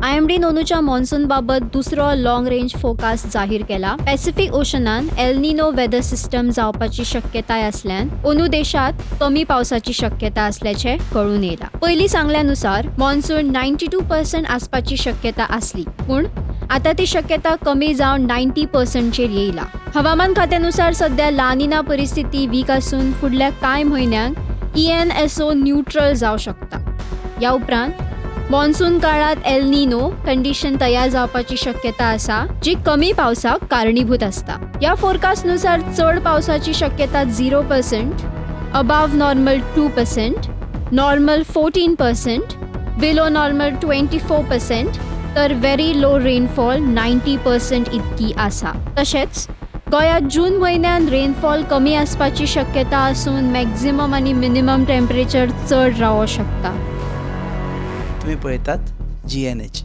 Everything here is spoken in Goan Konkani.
आयएमडीन अंदूच्या मॉन्सून बाबत दुसरो लाँग रेंज फोरकास्ट जाहीर केला. पॅसिफिक ओशनान एलनिनो वेदर सिस्टम जावपाची शक्यताय आसल्यान अंदू देशात कमी पावसाची शक्यता असल्याचे कळून येयला. पयलीं सांगल्यानुसार मॉन्सून 92% आसपाची शक्यता आसली, पूण आता ती शक्यता कमी जावन 90%चेर येयला. हवामान खात्यानुसार सध्या लानिना परिस्थिती वीक आसून फुडल्या कांय म्हयन्यांक ईएनएसओ न्यूट्रल जावं शकता. ह्या उपरांत मॉन्सून काळात एलनिनो कंडिशन तयार जावपाची शक्यता आसा, जी कमी पावसाक कारणीभूत आसता. ह्या फोरकास्ट नुसार चड पावसाची शक्यता 0%, above normal 2%, normal 14%, below normal 24%, तर व्हेरी लो रेनफॉल 90% इतकी आसा. तशेंच गोंयांत जून म्हयन्यान रेनफॉल कमी आसपाची शक्यता आसून मॅक्झिमम आनी मिनिमम टेम्परेचर चड रावों शकता. तुम्ही पळयतात जीएनएच.